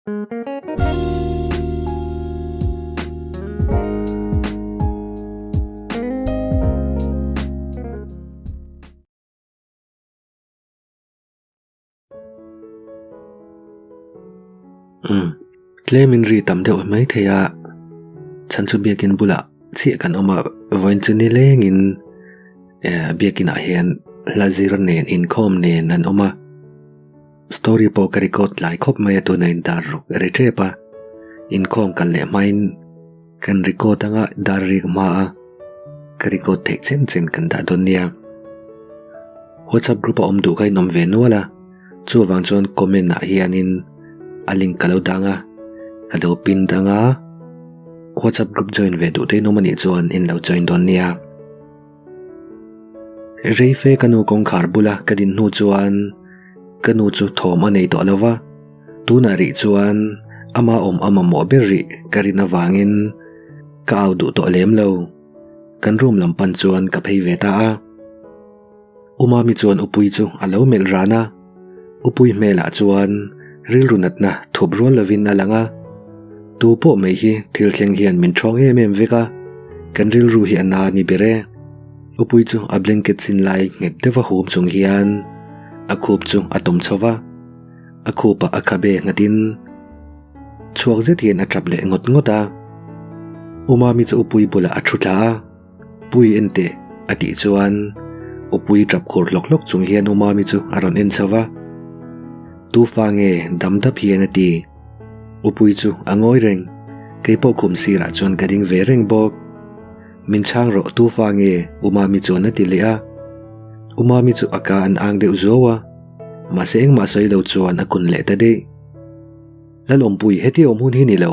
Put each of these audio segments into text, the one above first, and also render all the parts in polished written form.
Umm tlemin ri tam deuh mai thei a chhan chu biakin bulah chiah kan awm a vawiin chu ni lengin eh biakin ah hian hla zir nen inkhawm nen an awm a story pawh ka record tlai khawp mai a tuna in dar ruk a ri tep a inkhawm kal leh hmain kan record anga dar rik hma a ka record theih chen chen kan dah dawn nia whatsapp group a awm duh kha in awm ve nual a. Chuvang chuan comment ah hianin a link ka lo dang a, ka lo pin dang a, WhatsApp group join ve duh te in awm anih chuan in lo join dawn nia. Reife ka nu kawngkhar bula ka din hnu chuan ka nu chu thawm a nei tawh lo va, tunah rih chuan ama awm a mamawh ber rih ka rin avangin ka au duh tawh lem lo. Kan room lam pan chuan ka phei ve ta a. Umami chuan Upui chu a lo melh ran a, Upui hmelah chuan rilru natna thup rual lovin a lang a. Tu pawh mai hi thil thleng hian min ṭhawng em em vek a, kan rilru hi a na a ni ber e. Upui chu a blanket sin lai nghet deuha hum chung hian a khup chu a tawm chho va, a khupah a khabe nghatin chhuak zet hian a ṭap leh ngawt ngawt a. Umami chu Upui bulah a ṭhu thla a. Pui en teh, a tih chuan Upui tap khur hlawk hlawk chung hian Umami chu a rawn en chho va. Tu fa nge dam dap hian a ti. Upui chu a ngawi reng, kei pawh khum sirah chuan ka ding ve reng bawk. Min chhang rawh tu fa nge Umami chuan a ti leh a. Umami chu a ka an ang deuh zuau a, mahse engmah sawi lo chuan a kun leh ta daih. Lalawmpui heti awm hun hi ni lo,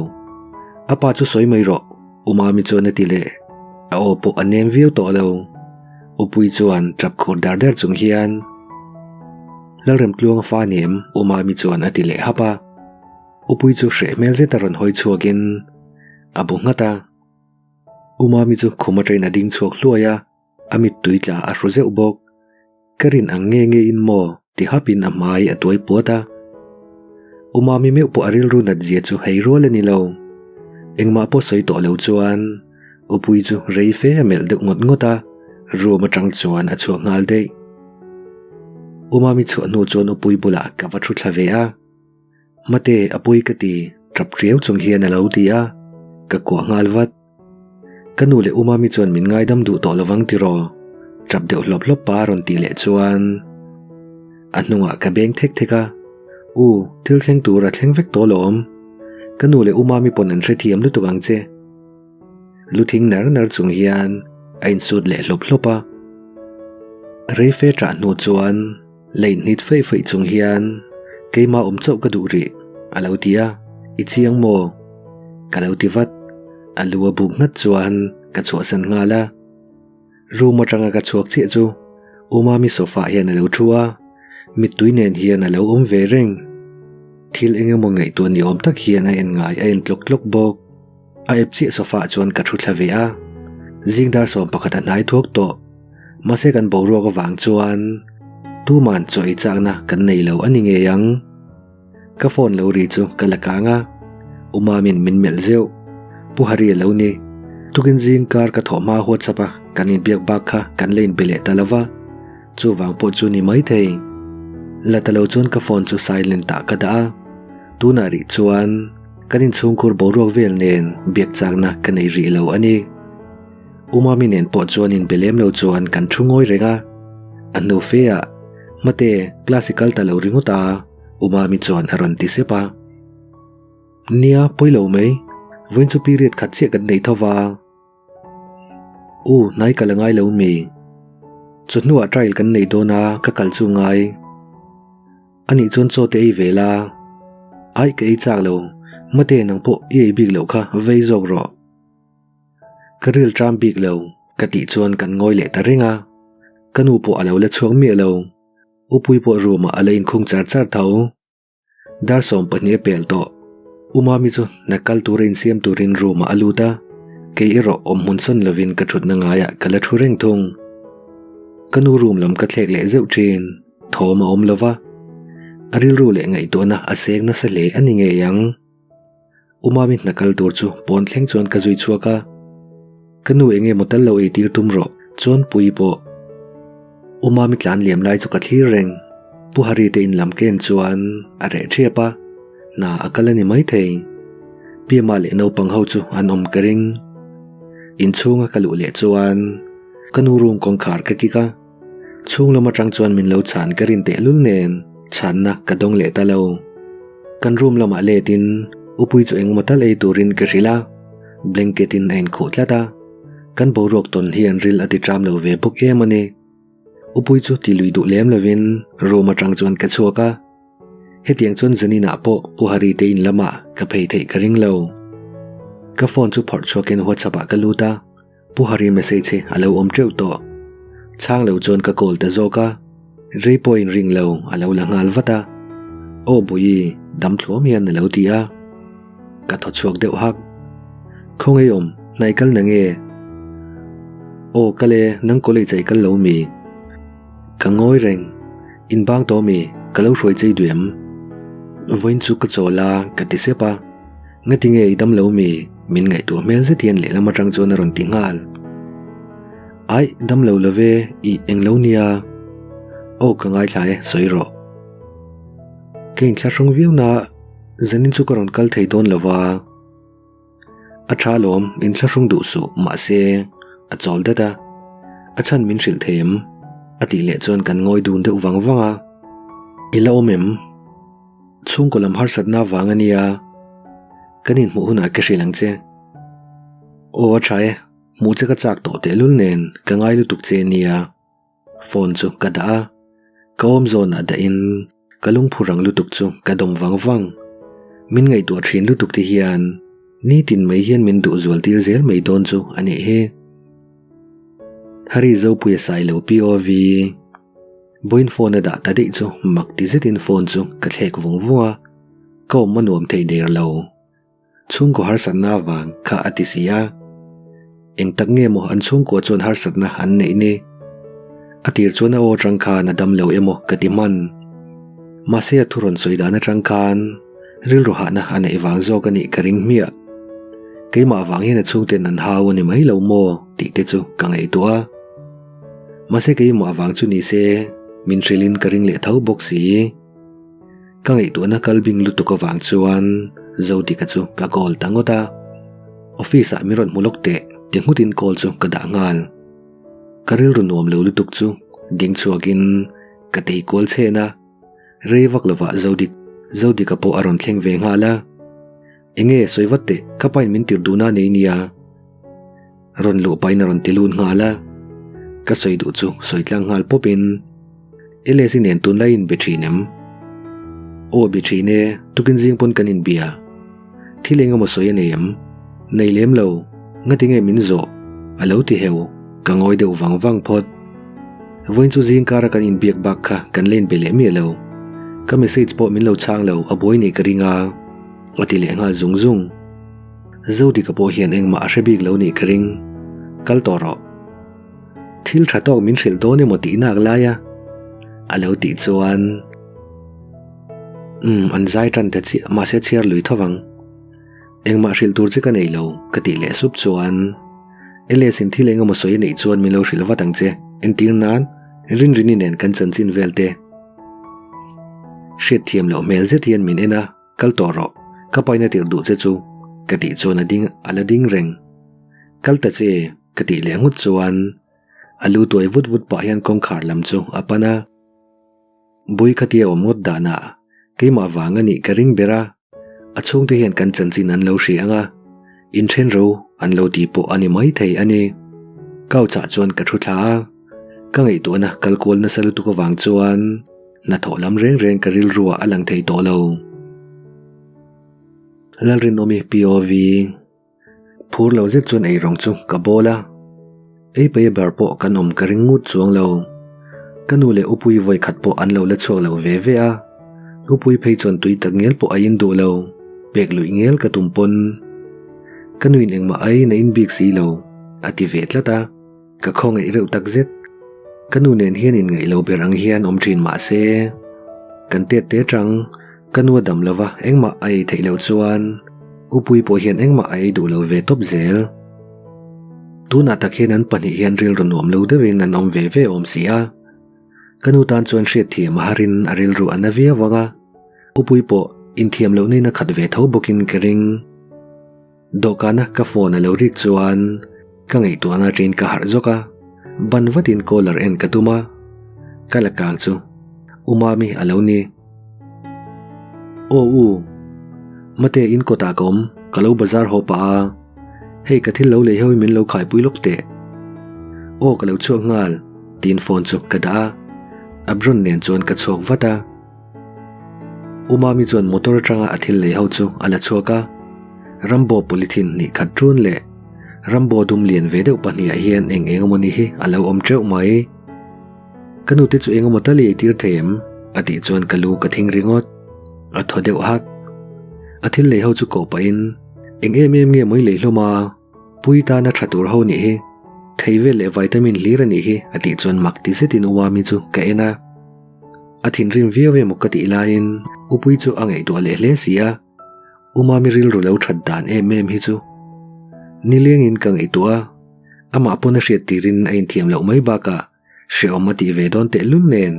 a pa chu sawi mai rawh. Umami chuan a ti leh, a aw pawh a nem viau tawh lo. Upui chuan tap khur dar dar chung hian, Lalremtluanga fa nem Umami chuan a ti leh hap a. Upui chu hreh hmel zet a rawn hawi chhuakin a bu nghat a. Umami chu khum atangin a ding chhuak hluai a, a mittui tla a hru zeuh bawk. Ka rin ang nge nge in maw? ti hapin a hmai a tuai puat a. Umami meuh pawh a rilru nat zia chu hei rual a ni lo. Engmah pawh sawi tawh lo chuan Upui chu rei fe a melh deuh ngawt ngawt a, room atang chuan a chhuak nghal daih. Umami chhuah hnu chuan Upui bulah ka va thu thla ve a. Mate, Apui ka ti, tap riau chung hian a lo ti a, ka kuah nghal vat. Ka nu leh Umami chuan min ngaidam duh tawh lovang tiraw? Tap deuh hlawp hlawp pa a rawn tih leh chuan a hnungah ka beng thek thek a, U, thil thleng tur a thleng vek tawh lawm. Ka nu leh Umami pawn an hrethiam lutuk ang che. Lu thing nar nar chung hian a insut leh hlawp hlawp a. Reife ṭah hnu chuan Lei hnit feih feih chung hian keimah awm chauh ka duh rih, a lo ti a, I chiang maw? Ka lo ti vat. A lu a buk nghat chuan ka chhuahsan nghal a. Room atanga ka chhuak chiah chu Umami sofa ah hian a lo thu a, mittui nen hian a lo awm ve reng. Thil eng emaw ngaihtuah ni awm tak hian a en ngai a en tlawk tlawk bawk. A ep chiah sofa ah chuan ka thu thla ve a, zing dar 11 a hnai thuak tawh. Mahse kan boruak avang chuan tuman chaw ei chakna kan nei lo a ni ngei ang. Ka phone lo ri chu ka la kang a, Umamin min melh zeuh. Pu Hari a lo ni. Tukin zing kar ka thawh hma WhatsApp a kan inbiak bak kha kan la inbe leh ta lo va, chuvang pawh chu ni maithei. La ta lo chuan ka phone chu silent ah ka dah a, tunah rih chuan kan inchhungkhur boruak vel nen biak chakna ka nei rih lo a ni. Umami nen pawh chuan inbe lem lo chuan kan thu ngawi reng a, a hnu fe ah, Mate, class i kal ta lo ringawt a, Umami chuan a rawn ti sep a. Nia, pawi lo mai, vawiin chu period khat chiah kan nei tho va. U, hnai kal a ngai lo mi? Chawhnuah trial kan nei dawn a, ka kal chu ngai. Anih chuan chaw te ei ve la. Aih, ka ei chak lo, Mate nang pawh i ei bik loh kha vei zawk rawh. Ka ril ṭam bik lo, ka tih chuan kan ngawi leh ta reng a. Ka nu pawh a lo la chhuak miah lo. Upui pawh room ah a la inkhung char char tho. Dar 12 a pel tawh. U Mami chu hna kal tura insiam turin room ah a lut a, kei erawh awm hmun sawn lovin ka ṭhutna ngaiah ka la ṭhu reng thung. Ka nu room lam ka thlek leh zeuh ṭhin, thawm a awm lo va. A rilru leh ngaihtuahna a seng nasa hle a ni ngei ang. U Mami hna kal tur chu pawn thleng chuan ka zui chhuak a. Ka nu enge maw tal lo ei tir tum rawh chuan Puii pawh. U Mami tlan liam lai chu ka thlir reng. Pu Hari te in lam ken chuan a reh ṭhiap a, hna a kal a ni maithei. Piama leh naupang ho chu an awm ka ring. Inchhunga ka luh leh chuan ka nu room kawngkhar ka kik a. Chhung lam atang chuan min lo chhan ka rin tehlul nen chhanna ka dawng leh ta lo. Kan room lamah letin Upui chu engmaw tal ei turin ka hrilh a, blanket in a inkhuh tlat a. Kan boruak tawn hian ril a ti ṭam lo ve bawk em a ni. Upui chu ti lui duh lem lovin room atang chuan ka chhuak a. Hetiang chuan zaninah pawh Pu Hari te in lamah ka phei theih ka ring lo. Ka phone chu phawrh chhuakin WhatsApp ah ka lut a, Pu Hari message hi a lo awm teuh tawh. Chhang lo chuan ka call ta zawk a, rei pawhin ring lo a lo la nghal vat a. Aw Buii, dam thluam hian a lo ti a. Ka thaw chhuak deuh hak. Khawngaih awm, hnai kal na nge? Aw kal e, nang college ah i kal lo mi? Ka ngawi reng. In bang tawh mi? Ka lo hruai chei duh em? Vawiin chu ka chawl a, ka ti sep a. Ngati nge i dam lo mi? Min ngaihtuah hmel zet hian lehlam atang chuan a rawn ti nghal. Aih, dam lo lo ve, ih englo nia. Aw ka ngaithla e, sawi rawh. Ka inthlahrung viau na, zanin chu ka rawn kal thei dawn lo va. A tha alawm, inthlahrung duh suh, mahse, a chawl dat a. A chhan min hrilh thei em? A tih leh chuan kan ngawi dun deuh vang vang a. I la awm em? Chhungkaw lam harsatna vang a nia, kan inhmuh hunah ka hrilh ang che. Aw a tha e, hmuh che ka chak tawh tehlul nen ka ngai lutuk che nia. Phone chu ka dah a, ka awm zawnah dahin ka lungphu rang lutuk chu ka dawm vang vang. Min ngaihtuah thin lutuk te hian nitin mai hian min duh zual tir zel mai dawn chu a nih hi. Hari Zopuia Sailo POV Vawiin phone a dah ta daih chu mak ti zetin phone chu ka thlek vung vung a, ka awm a nuam thei der lo. Chhungkaw harsatna avang kha a ti si a. Eng tak nge maw an chhungkua chuan harsatna an neih ni? A tir chuan a aw atang khan a dam lo emaw ka ti hman. Mahse a thu rawn sawi dan atang khan rilru hahna a neih vang zawk a nih ka ring hmiah. Keimah vang hian a chhungten an hau a ni mai lo maw tih te chu ka ngaihtuah a. Mahse keimah vang chu ni se min hrilhin ka ring leh tho bawk si. Ka ngaihtuahna kal bing lutuk avang chuan Zodika chu ka call ta ngawt a. Office ah min rawn hmu lawk teh ti nghutin call chu ka dah nghal. Ka rilru nuam lo lutuk chu ding chhuakin ka tei kual chhen a. Rei vak lovah Zodik Zodika pawh a rawn thleng ve nghal a. Enge sawi vat teh ka pain min tirh duhna nei nia. Rawn luh pahin a rawn ti lut nghal a, ka sawi duh chu sawi tlang nghal pawpin, LSI nen tunlai in be thin em? Aw be thin e, tukin zing pawn kan inbia. Thil eng emaw sawi a nei em? Nei lem lo, ngati nge min zawh? A lo ti heu, ka ngawi deuh vang vang phawt. Vawiin chu zing kara kan inbiak bak kha kan la inbe leh miah lo. Ka message pawh min lo chhang lo, a buai nih ka ring a, a ti leh nghal zung zung. Zodika pawh hian engmah a hre bik lo nih ka ring. Kal tawh rawh. Thil tha tawk min hrilh dawn emaw tih nak lai a? A lo tih chuan Umm, an zai tan ta chiah mahse chhiar lui tho vang. Engmah hrilh tur che ka nei lo ka tih leh sup chuan LS in thil engemaw sawi a neih chuan min lo hrilh vat ang che. Entir nan Rinrini nen kan chanchin vel te hriatthiam loh hmel zet hian min en a. Kal tawh rawh, ka paina tirh duh che chu ka tih chuan a ding a la ding reng. Kal ta che ka tih leh nghut chuan a lu tuai vut vut pah hian kawngkhar lam chu a pan a. Bui khatia awm ngawt danah keimah vang a nih ka ring ber a, a chhungte hian kan chanchin an lo hria ang a, inthen ro an lo tih pawh a ni maithei a ni. Couch ah chuan ka thu thla a, ka ngaihtuahna kal kual nasa lutuk avang chuan Hnathawh lam reng reng ka rilruah a lang thei tawh lo. Lalrinawmi POV Phur lo zet chuan eirawng chu ka bawl a. Ei paia ber pawh kan awm ka ring ngut chuang lo. Ka nu leh Upui vawi khat pawh an lo la chhuak lo ve ve a. Upui phei chuan tui tak ngel pawh a in duh lo. Pek luih ngel ka tum pawn. Ka nuin engmah aiin a in bik si lo, a ti ve tlat a. Ka khawngaih reuh tak zet. Ka nu nen hian inngaih lo ber ang hian awm thin mah se, kan tet te tang ka nu a dam lova engmah a ei theih loh chuan Upui pawh hian engmah a ei duh lo ve tawp zel. Tunah tak hian an pahnih hian rilru nuam lo deuhin an awm ve ve awm si a. Ka nu tan chuan hriatthiam a harin a rilru a na viau vang a, Upui pawh inthiam loh nen a khat ve tho bawkin ka ring. Dawhkana ka phone a lo rik chuan ka ngaihtuahna aṭangin ka harh zawk a, ban vatin caller en ka tum a, ka la kang chu U Mami a lo ni. Aw u, Mate in kawtah ka awm, ka lo bazar haw pah a, hei ka thil lo lei ho hi min lo khaipui lawk teh. Aw ka lo chhuak nghal, tiin phone chu ka dah a, Abron nen chuan ka chhuak vat a. U Mami chuan motor atanga a thil lei ho chu a la chhuak a, Rambo polythene hnih khat ṭun leh Rambo dum lian ve deuh pahnih ah hian eng eng emawni hi a lo awm teuh mai. Ka nute chu eng emaw tal i eitir thei em? a tih chuan ka lu ka thing ringawt. A thaw deuh hak. A thil lei ho chu koh pahin eng em em nge maw i lei hlawm a? Pui tana tha tur ho nih hi. Thei vel leh vitamin hlir a nih hi a tih chuan mak ti zetin U Mami chu ka en a. A thinrim viau emaw ka tih laiin U Pui chu a ngaihtuah leh hle si a, U Mami rilru lo that dan em em hi chu nilengin ka ngaihtuah a, amah pawn a hriat tirin a inthiam loh mai bakah hrehawm a tih ve dawn tehlul nen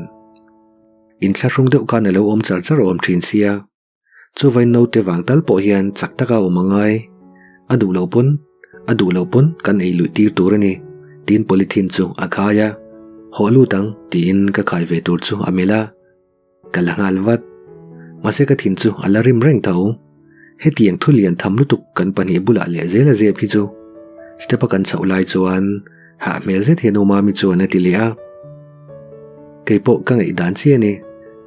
inthlahrung deuh khan a lo awm char char awm thin sia. Chuvain naute vang tal pawh hian chak taka awm a ngai. A duh loh pawn, a duh loh pawn kan ei luih tir tur a ni, tiin polythene chu a khai a. Hawh lut ang, tiin ka khai ve tur chu a melh a. Ka la nghal vat. Mahse ka thin chu a la rim reng tho. Hetiang thu lian tham lutuk kan pahnih bulah leh zel a zep hi chu. Step a kan chhoh lai chuan hah hmel zet hian U Mami chuan a ti leh a. Kei pawh ka ngaih dan chiah a ni.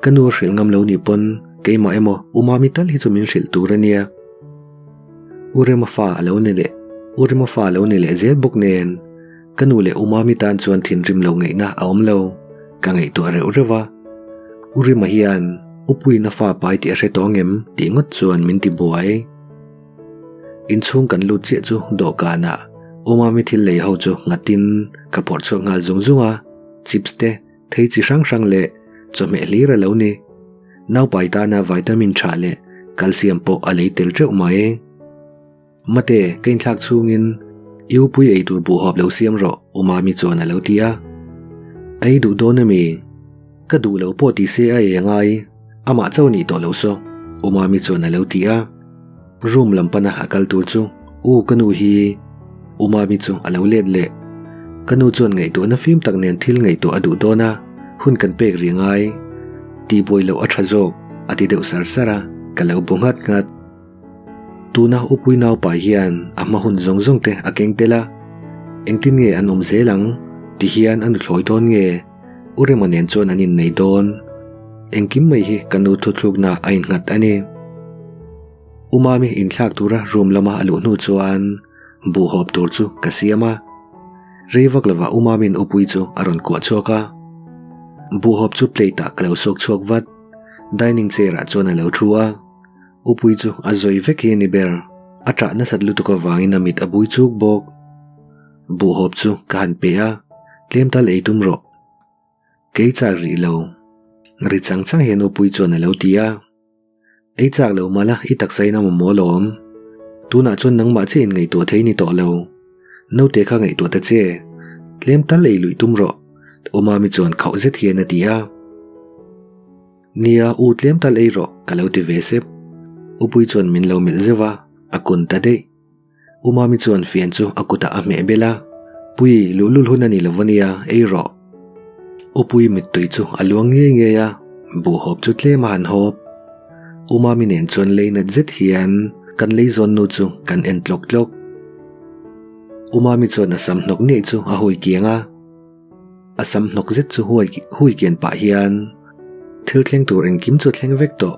Ka nu a hrilh ngam lo nih pawn keimah emaw U Mami tal hi chu min hrilh tur a nia. U Rema fa a lo ni leh U Rema fa a lo ni leh zel bawk nen ka nu leh U Mami tan chuan thinrim lo ngaihna a awm lo. Ka ngaihtuah reuh reuh a. U Rema hian U Puiin a fa pai tih a hre tawh ngem tih ngawt chuan min ti buai. Inchhung kan lut chiah chu dawhkanah U Mami thil lei ho chu nghatin ka phawrh chhuak nghal zung zung a, chips te, thei chi hrang hrang leh chawhmeh hlir a lo ni. Naupai tana vitamin tha leh calcium pawh a lei tel teuh mai. Mate, ka inthlak chhungin i upui ei tur buhhawp lo siam rawh, U Mami chuan a lo ti a. A ei duh dawn ami? Ka duh lo pawh ti se a ei a ngai, amah chauh nih tawh lo saw, U Mami chuan a lo ti a. Room lam pana a kal tur chu U ka nu hi U Mami chu a lo let leh. Ka nu chuan ngaihtuahna fim tak nen thil ngaihtuah a duh dawn a, hun kan pek rih ngai. Tihbuai loh a tha zawk, a ti deuh sar sar a, ka lo bu nghat nghat. Tuna U Pui naupa hian a hma hun zawng zawng te a keng tel a, engtin nge an awm zel ang? Ti hian a nuthlawi dawn nge? U Rema nen chuan an innei dawn. Engkim mai hi ka nu thuthlukna a innghat a ni. U Mami inthlak tura room lama a luh hnu chuan buhhawp tur chu ka siam a. Rei vak lovah U Mami'n U Pui chu a rawn kuah chhuak a. Buhhawp chu plate ah ka lo sawk chhuak vat. Dining chair ah chuan a lo thu a. U Pui chu a zawi vek hi a ni ber. A ṭah nasat lutuk avangin a mit a bui chuk bawk. Buhhawp chu ka han pe a, tlem tal ei tum rawh. Kei chak rih lo. Ri chang chang hian U Pui chuan a lo ti a. Ei chak lo mah la, i taksa in a mamawh alawm. Tunah chuan nangmah chiah in ngaihtuah thei ni tawh lo. Naute kha ngaihtuah ta che. Tlem tal ei luih tum rawh, U Mami chuan khauh zet hian a ti a. Nia, U tlem tal ei rawh, ka lo ti ve sep. U Pui chuan min lo melh zeuh a, a kun ta daih. U Mami chuan fian chu a kutah a hmeh bel a, Pui, luhlul hun a ni lo ania, ei rawh. U Pui mittui chu a luang ngei ngei a, buhhawp chu tlem a han hawp. U Mami nen chuan lei nat zet hian kan lei zawn nu chu kan en tlawk tlawk. U Mami chuan a sam hnawk ngei chu a hui kiang a. A sam hnawk zet chu huai hui kian pah hian thil thleng tur engkim chu thleng vek tawh,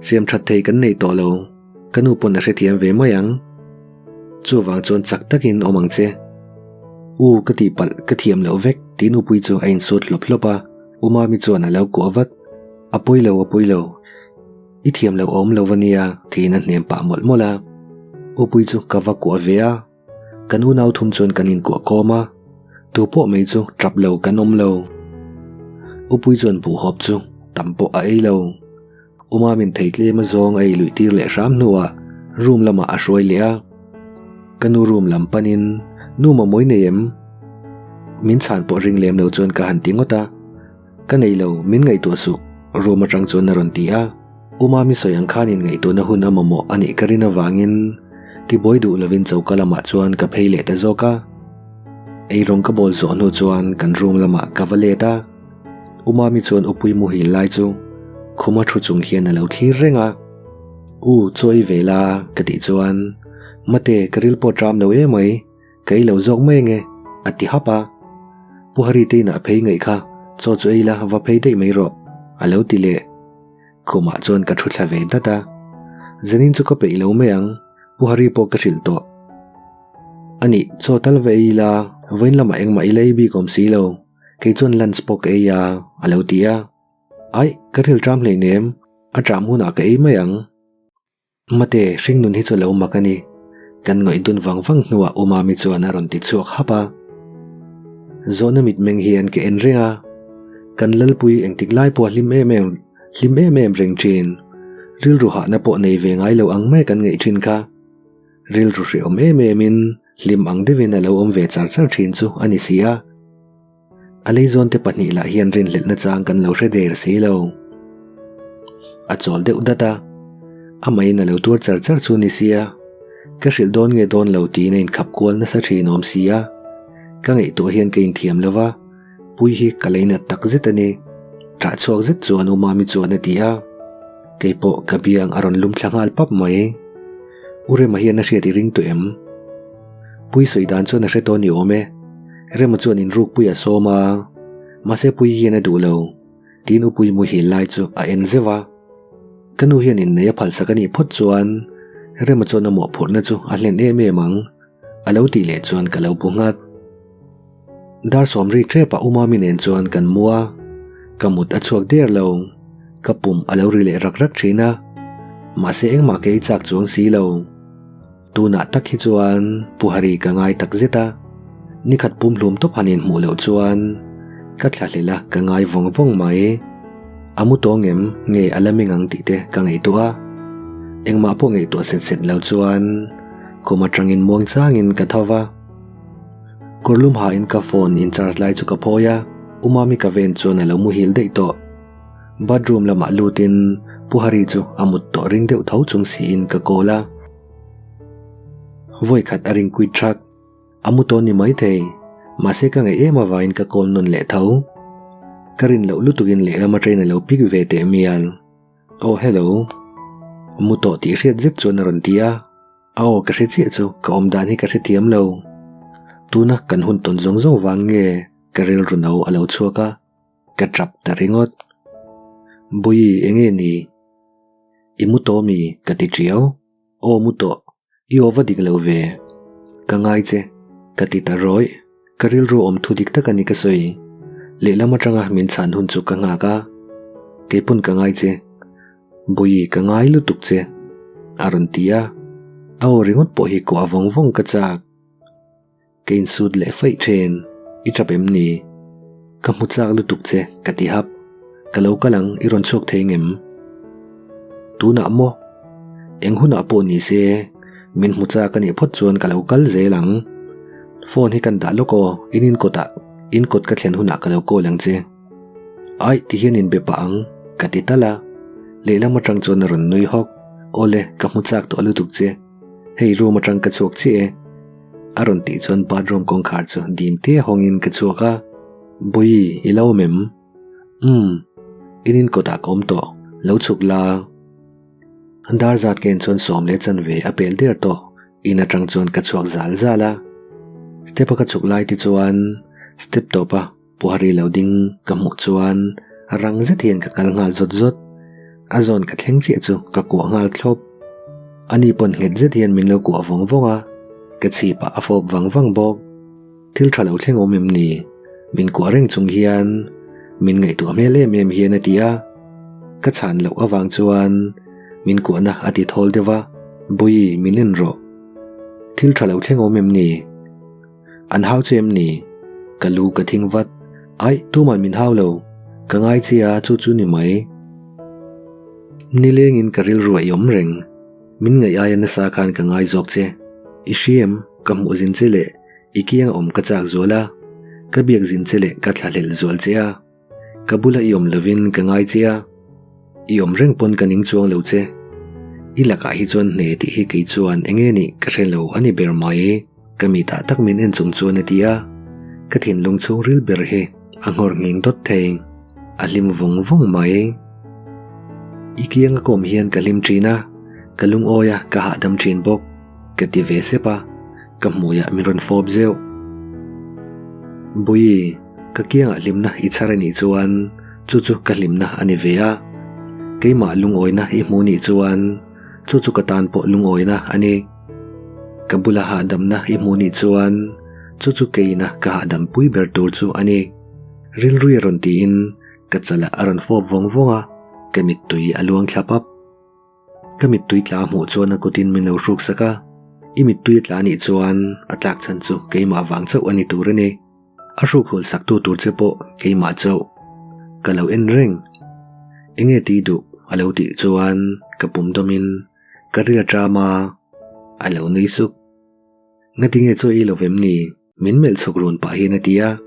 siam that thei kan nei tawh lo, ka nu pawn a hrethiam ve mai ang. Chuvang chuan chak takin awm ang che. U ka tih palh ka thiam loh vek tih nupui chu a insut hlawp hlawp a, U Mami chuan a lo kuah vat. A pawi lo a pawi lo, i thiam loh a awm lo ania tiin a hnem pah mawlh mawlh a. U Pui chu ka va kuah ve a. Kan unau thum chuan kan inkuah kawm a, tu pawh mai chu tap lo kan awm lo. Upui chuan buhhawp chu tam pawh a ei lo. Uma min thei tlem a zawng a ei luih tir leh hram hnuah Room lamah a hruai leh a. Ka nu room lam panin, Nu mamawh i nei em? Min chhan pawh ring lem lo chuan ka han ti ngawt a. Ka nei lo, min ngaihtuah suh, room atang chuan a rawn ti a. U Mami sawi ang khan inngaihtuahna hun a mamawh a nih ka rin avangin tibuai duh lovin choka lamah chuan ka phei leh ta zawk a. Eirawng ka bawl zawh hnu chuan kan room lamah ka va let a. U Mami chuan Upui muhil lai chu khuma thu chung hian a lo thlir reng a. U, chaw ei ve la, ka tih chuan, Mate, ka ril pawh ṭam lo emai, ka ei lo zawk mai ange, a ti hap a. Pu Hari te inah phei ngaih kha, chaw chu ei la, va phei daih mai rawh, a lo ti leh. Khumah chuan ka thu thla ve dat a. Zanin chu ka peih lo mai ang, Pu Hari pawh ka hrilh tawh. A nih, chaw tal va ei ila, vawiin lamah engmah ila ei bik awm si lo. Kei chuan lunch pawh ka ei a, a lo ti a. Aih, ka ril ṭam hleinem, a ṭam hunah ka ei mai ang. Mate, hringnun hi chu lo mak a ni. Kan ngawih dun vang vang hnuah U Mami chuan a rawn ti chhuak hap a. Zawhna mitmeng hian ka en reng a. Kan Lalpui engtik lai pawh a hlim em em, hlim em em reng ṭhin. Rilru hahna pawh nei ve ngai lo ang mai kan ngaih ṭhin kha. Rilru hrehawm em emin hlim ang deuhin a lo awm ve char char thin chu a ni si a. A leizawnte pahnih lah hian rinhlelhna chang kan lo hre der si lo. A chawl deuh dat a, amahin a lo tuar char char chu a ni si a. Ka hrilh dawn nge dawn lo tiin a inkhap kual nasa thin awm si a. Ka ngaihtuah hian ka inthiam lo va, Pui hi ka leinat tak zet a ni. Ṭah chhuak zet chuan U Mami chuan a ti a. Kei pawh ka biang a rawn lum thla nghal pap mai. U Rema hian a hriat i ring tawh em? Pui sawi dan chuan a hre tawh ni awm e. Rema chuan inrukpui a sawm a, mahse Pui hian a duh lo. Tiin U Pui muhil lai chu a en zeuh a. Ka nu hian innei a phalsak a nih phawt chuan Rema chuan a mawhphurhna chu a hlen em em ang. A lo tih leh chuan ka lo bu nghat. Dar sawm rik ṭep ah U Mami nen chuan kan mu a, ka mut a chhuak der lo, ka pum a lo ri leh rak rak ṭhin a, mahse engmah ka ei chak chuang si lo. Tunah tak hi chuan Pu Hari ka ngai tak zet a, nikhat pum hlum tawp han inhmuh loh chuan ka thlahlel a ka ngai vawng vawng mai. A mu tawng em nge a la meng ang tih te ka ngaihtuah a, engmah pawh ngaihtuah set set lo chuan khum aṭangin muangchangin ka tho va. Kawrlum hain ka phone in charge lai chu ka phawi a, U Mami ka ven chuan a lo muhil daih tawh. Bathroom lamah lutin Pu Hari chu a mut tawh ring deuh tho chung siin ka call a. Vawi khat a ring kuit thak. A mu tawn ni maithei, mahse ka ngaih em avangin ka call nawn leh tho. Ka rin loh lutukin lehlam atangin a lo pick ve teh mial. Aw hello. Mu tawh tih hriat zet chuan a rawn ti a. A aw ka hre chiah chu ka awm dan hi ka hrethiam lo. Tuna kan hun tawn zawng zawng vang nge ka rilru no a lo chhuak a, ka tap ta ringawt. Bawi enge ni? I mu tawh mi? Ka ti tiau. Aw mu tawh, i aw va dik lo ve. Ka ngai che, ka ti ta rawih. Ka rilru awm thu dik tak a ni ka sawi. Lehlam atanga min chhan hun chu ka nghak a. Keipawn ka ngai che. Bawi ka ngai lutuk che, a rawn ti a. A aw ringawt pawh hi kuah vawng vawng ka chak. Ka insut leh faih then, i tap em ni? Ka hmu chak lutuk che, ka ti hap. Ka lo kal ang, i rawn chhuak thei ngem? Tunah maw? Eng hunah pawh ni se, min hmu chak a nih phawt chuan ka lo kal zel ang. Phone hi kan dah lawk aw, in inkawtah, in kawt ka thlen hunah ka lo call ang che. Aih ti hian inbe pah ang, ka ti tal a. Lehlam atang chuan a rawn nui hawk. Awle, ka hmu chak tawh lutuk che. Hei room atang ka chhuak chiah e. A rawn tih chuan bathroom kawngkhar chu dim te hawngin ka chhuak a. Bawi, i lo awm em? Umm, in inkawtah ka awm tawh, lo chhuk la. Dar zat ka en chuan sawm leh chanve a pel der tawh, in atang chuan ka chhuak zal zal a. Step a ka chhuk lai te chuan step tawp a. Puhari lo ding ka hmuh chuan rang zet hian ka kal nghal zawt zawt. A zawn ka thleng chiah chu ka kuah nghal thlawp. Ani pawn nghet zet hian min lo kuah vawng vawng a, ka chhipah a fawp vang vang bawk. Thil tha lo thleng awm em ni? Min kuah reng chung hian min ngaihtuah hmel em em hian a ti a. Ka chhan loh avang chuan min kuahna a ti thawl deuh a, Bawi min en rawh. Thil tha lo thleng awm em ni? An hau che em ni? Ka lu ka thing vat. Aih, tuman min hau lo. Ka ngai che a, chu chu ni mai. Nilengin ka rilru a i awm reng. Min ngaih aia nasa khan ka ngai zawk che. I hria em? Ka hmuh zin che leh i kianga awm ka chak zual a, ka biak zin che leh ka thlahlel zual che a. Ka bula i awm lovin ka ngai che a, i awm reng pawn ka ning chuang lo che. I lakah hi chuan hne tih hi kei chuan eng nge nih ka hre lo a ni ber mai, ka mi tah tak min en chung chuan a ti a, ka thinlung chhungril ber hi a nghawr nghing dawt thei, a hlim vawng vawng mai. I kianga kawm hian ka hlim thin a, ka lungawi a ka hahdam thin bawk. Ka ti ve sep a, ka hmuiah min rawn fawp zeuh. Bawihi, ka kiangah hlimna i chhar a nih chuan chu chu ka hlimna a ni ve a. Keimah lungawina i hmu nih chuan chu chu ka tan pawh lungawina a ni. Ka bula hahdamna i hmu nih chuan chu chu keina ka hahdam pui ber tur chu a ni. Rilrui a rawn tiin ka chalah a rawn fawp vawng vawng a, ka mittui a luang thla pap. Ka mittui tla hmuh chuan a kutin min lo hruk sak a, I mittui a tla nih chuan a tlak chhan chu keimah vang chauh a ni tur a ni. A hruk hul sak tu tur che pawh keimah chauh. Ka lo en reng. Enge ti duh a lo tih chuan ka pum dawmin ka ril a ṭam a, a lo nui suk. Ngatinge chaw ei lo vem ni? Min melh chhuk run pah hian a ti a,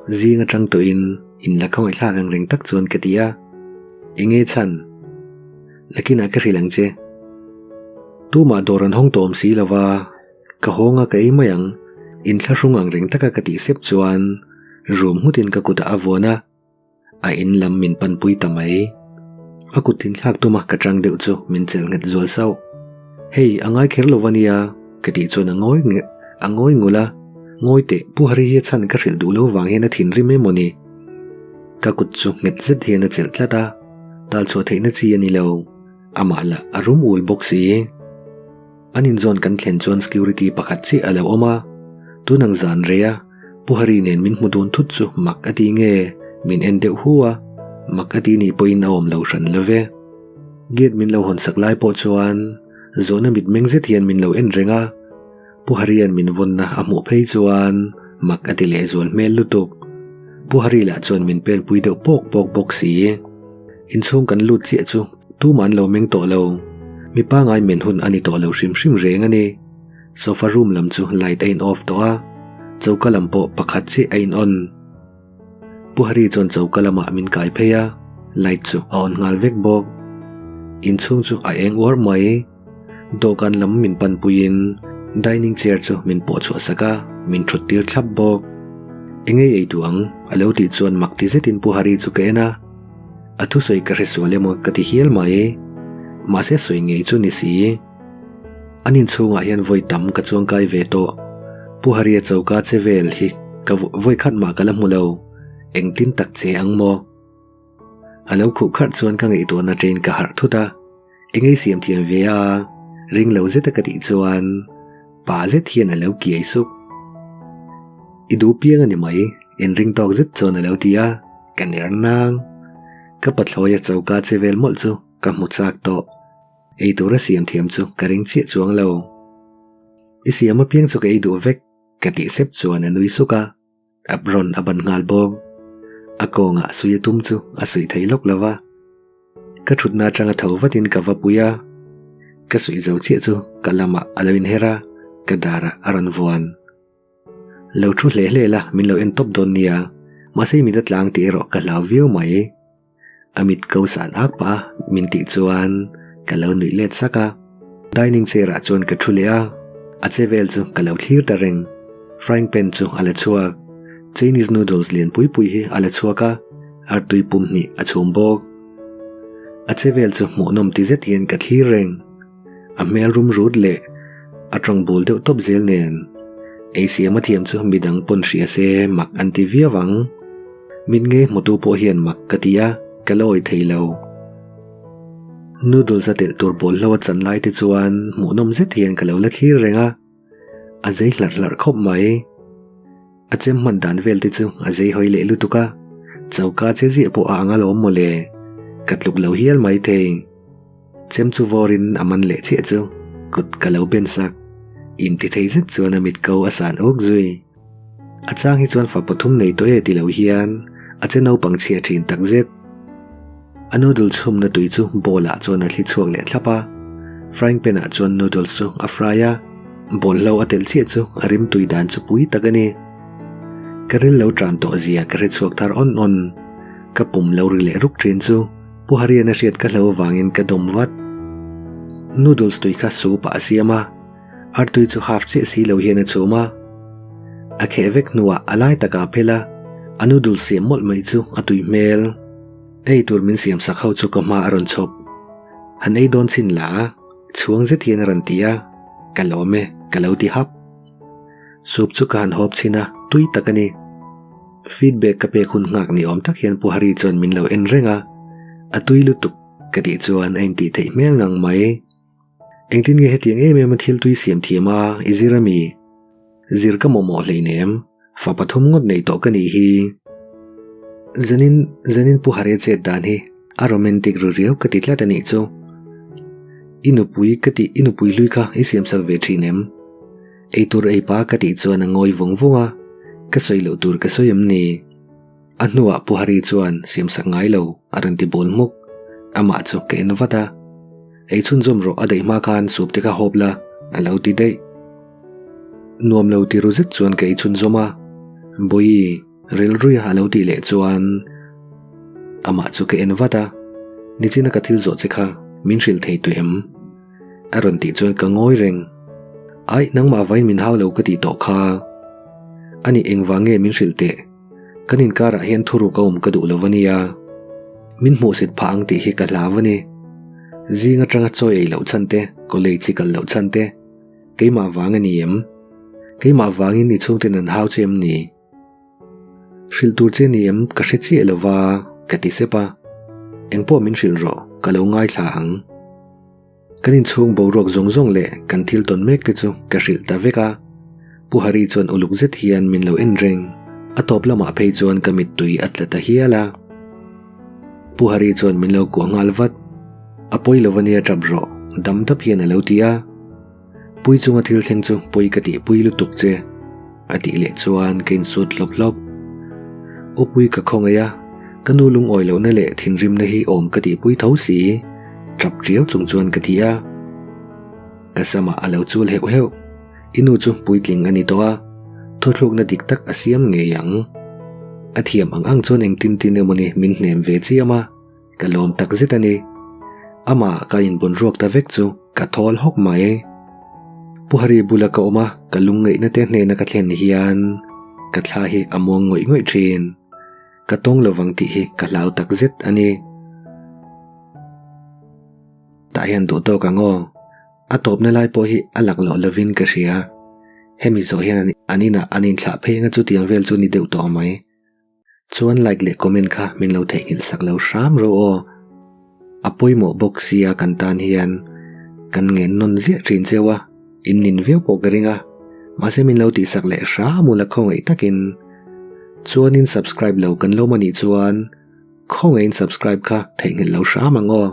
zing atang tawhin in la khawngaihthlak ang reng tak chuan ka ti a, Enge chhan? Nakinah ka hrilh ang che. Tumah dawr an hawng tawh awm si lo va, ka hawng a ka ei mai ang, inthlahrung ang reng taka ka tih sep chuan rum nghutin ka kutah a vuan a. A in lam min panpui ta mai. A kut tinthlak tuma ka tang deuh chu min chelh nghet zual sauh. Hei, a ngai kher lo ania, ka tih chuan a ngawi a ngawi ngul a. Ngawi teh, Pu Hari hi a chhan ka hrilh duh lo vang hian a thinrim em aw ni? Ka kut chu nghet zet hian a chelh tlat a, tal chhuah theihna chi a ni lo. Amah lah a rum ul bawk si. An inzawn kan thlen chuan security pakhat chiah a lo awm a, tunang zan rei a, Pu Hari nen min hmu dun thut chu mak a ti nge, min en deuh hu a, mak a ti nih pawhin a awm lo hran lo ve. Gate min lo hawn sak lai pawh chuan zawhna mitmeng zet hian min lo en reng a, Pu Harian min vawnna a hmuh phei chuan mak a ti lehzual hmel lutuk. Pu Hari lah chuan min penpui deuh pawk pawk bawk si. Inchhung kan lut chiah chu tumah an lo meng tawh lo. Mi pangai men hun a ni tawh lo hrim hrim reng a ni. Sofa room lam chu light a in off tawh a, choka lam pawh pakhat chiah a in on. Pu Hari chuan choka lamah min kai phei a, light chu a on nghal vek bawk. Inchhung chu a eng uar mai. Dawhkan lam min panpuiin dining chair chu min pawh chhuah sak a, min thut tir thlap bawk. Engei ei duh ang? a lo tih chuan mak ti zetin Pu Hari chu ka en a. A thusawi ka hre sual emaw ka ti hial mai. Mahse sawi ngei chu ni si. An inchhungah hian vawi tam ka chuangkai ve tawh. Pu Haria choka che vel hi ka vawi khat mah ka la hmu lo. Engtin tak che ang maw? A lo khuh kharh chuan ka ngaihtuahna train ka harh thut a. Engei siam thiam ve a, ring lo zeta ka tih chuan pa zet hian a lo kiai sup. I duh piang a ni mai, inring tawk zet chuan a lo ti a, ka ner nang. Ka pathlawia choka che vel mawlh chu ka hmu chak tawh. Ei tura siam thiam chu ka ring chiah chuang lo. I siam apiang chu ka ei duh vek, ka tih sep chuan a nui suk a. Apron a ban nghal bawk. A kawngah sui a tum chu a suih thei lawk lo va. Ka thutna atanga tho vatin ka va pui a. Ka suih zo chiah chu ka lamah a lo inher a, ka darah a rawn vuan. Lo thu hle hle la min lo en tawp dawn nia, mahse i mit a tlang tih erawh ka hlau viau mai. A mit ko san ak pah a min tih chuan ka lo nuih let sak a. Dining chair ah chuan ka thu leh a, a che vel chu ka lo thlir ta reng. Frying pan chu a la chhuak. Chinese noodles lian pui pui hi a la chhuak a, artui pum hnih a chhum bawk. A che vel chu hmuhnawm ti zet hian ka thlir reng. A hmel rum rut leh a tawng bul deuh tawp zel nen ei siam a thiam chu midang pawn hria se mak an ti viau ang. Mit ngei hmutu pawh hian mak ka ti a, ka la awih thei lo. Noodles a telh tur bawlhlo a chan lai te chuan hmuhnawm zet hian ka lo la thlir reng a, a zei hlarh hlarh khawp mai. A chem hman dan vel te chu a zei hawi leh lutuk a, choka che ziah pawh a ang alawm mawle, ka tluk lo hial maithei. Chem chu vawrin a man leh chiah chu kut ka lo ben sak. Inti thei zet chuan a mit ko a san uk zui. A chang hi chuan fa pathum nei tawh e ti lo hian a che naupang chhia thin tak zet. A noodle chhumna tui chu bowl ah chuan a thli chhuak leh thlap a. Frying pan ah chuan noodles chu a fry a, bawlhlo a telh chiah chu a rim tui dan chu pui tak a ni. Ka ril lo tan tawh zia ka hre chhuak thar awn awn. Ka pum lo ri leh ruk thin chu Pu Harian a hriat ka hlo avangin ka dawm vat. Noodles tui kha soup ah a siam a, artui chu half chiah si lo hian a chhum a. A kheh vek hnuah a lai takah a phel a, a noodles siam mawlh mai chu a tui hmel. Ei tur min siam sak ho chu ka hma a rawn chhawp. Han ei dawn chhin la, chhuang zet hian a rawn ti a, ka lawm e, ka lo ti hap. Soup chu ka han hawp chhin a, tui tak a ni. Feedback ka pek hun nghak ni awm tak hian Pu Hari chuan min lo en reng a, a tui lutuk ka tih chuan a intih theih hmel ngang mai. Engtin nge hetiang em em a thil tui siam thiam a, i zir a mi? Zir ka mawhmawh hleinem, fa pathum ngawt nei tawh ka nih hi. Zanin, zanin Pu Hari a chet dan hi a romantic ru riau ka ti tlat a nih chu. I nupui ka tih i nupui hlui kha i siamsak ve thin em? Eitur ei pa ka tih chuan a ngawi vung vung a, ka sawi loh tur ka sawi em ni? A hnuah Pu Hari chuan siamsak ngai lo a rawn ti bawl hmuk. Amah chu ka en vat a, Ei chhunzawm rawh a daih hma khan soup te kha hawp la a lo ti daih. Nuam lo ti ru zet chuan ka ei chhunzawm a, Bawihi, Rilruia a lo tih leh chuan amah chu ka en vat a, Nichina ka thil zawh che kha min hrilh thei tawh em? A rawn tih chuan ka ngawi reng. Aih, nangmah vain min hau lo ka tih tawh kha. Ani engvang nge min hrilh teh? Kan inkarah hian thuruk a awm ka duh lo a nia. Min hmuhsit phah ang tih hi ka hlau a ni. Zing atanga chawi ei loh chhan te, college i kal loh chhan te, keimah vang a ni em? Keimah vangin i chhungten an hau che em ni? Hrilh tur che ni em ka hre chiah lo va, ka ti sep a. Engpawh min hrilh rawh, ka lo ngaithla ang. Kan inchhung boruak zawng zawng leh kan thil tawn mek te chu ka hrilh ta vek a. Pu Hari chuan uluk zet hian min lo en reng. A tawp lamah phei chuan ka mittui a tla ta hial a. Pu Hari chuan min lo kuah nghal vat. A pawi lo ania tap rawh, dam dap hian a lo ti a. Pui chunga thil thleng chu pawi ka tih pui lutuk che, a tih leh chuan ka insut hlawp hlawp. Upui ka khawngaih a, ka nu lungawi lohna leh thinrimna hi awm ka tih pui tho si, tap riau chung chuan ka ti a. Ka samah a lo chul heuh heuh, i nu chu puitling a ni tawh a, thuthlukna dik tak a siam ngei ang. A thiam ang ang chuan engtin tin emawni min hnem ve chiam a. Ka lawm tak zet a ni. Amah ka inbun ruak ta vek chu ka thawl hawk mai. Pu Hari bula ka awm a, ka lungngaihna te hnena ka thlen hian ka thla hi a muang ngawih ngawih thin. Ka tawng lovang tih hi ka hlau tak zet a ni. Tah hian duh tawk ang aw. A tawpna lai pawh hi a laklawh lovin ka hria. Hemi zawh hian an inah an inthlah phei anga chutiang vel chu ni deuh tawh mai. Chuan like leh comment kha min lo theihnghilh sak lo hram ro aw. A pawimawh bawk sia kan tan hian kan ngen nawn ziah thin cheu a, in nin viau pawh ka ring a, mahse min lo tihsak leh hram ula khawngaih takin. Chuanin subscribe lo kan lawm anih chuan khawngaihin subscribe kha theihnghilh lo hram ang aw.